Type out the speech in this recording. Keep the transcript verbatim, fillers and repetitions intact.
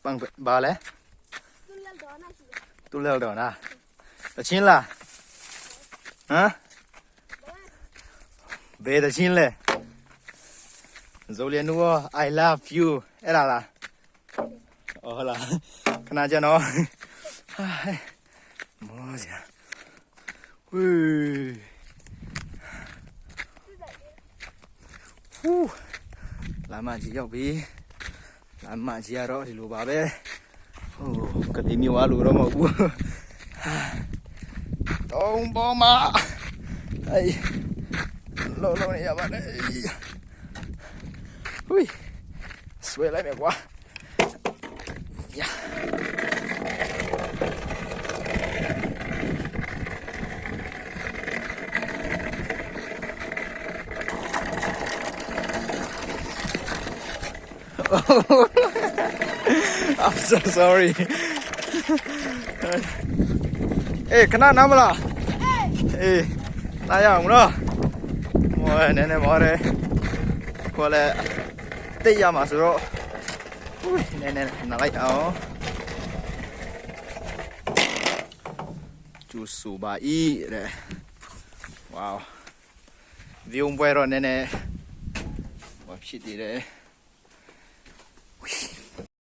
ပန်ဘဲလဲ တူလဲလ်ဒေါ်နာ တချင်းလား ဟမ် ဘယ်တချင်းလဲ ဇိုလျက်နူ I love you အဲ့ဒါလား အော် ဟုတ်လား ခဏကြာနော် မောစရာ ဝူး ဟူး လမ်းမကြီးရောက်ပြီ လမ်းမကြီးကတော့ဒီလိုပါပဲ ဟို ကလေးမျိုးအားလို့တော့မဟုတ်ဘူး တုံးပေါ်မှာ အေး လုံးလုံးနေရပါတယ် ဟူး ဆွဲလိုက်မယ်ကွာ Yeah. I'm so sorry. အေး ခဏနားမလား အေး နားရအောင်နော် မော်နည်းနည်းမော်တယ် ကိုယ်လည်း တိတ်ရမှာဆိုတော့ နည်းနည်းနားလိုက်အောင် ကျူဆူပါအီးတဲ့ Wow. View ပွဲတော့နည်းနည်း ဟိုဖြစ်သေးတယ်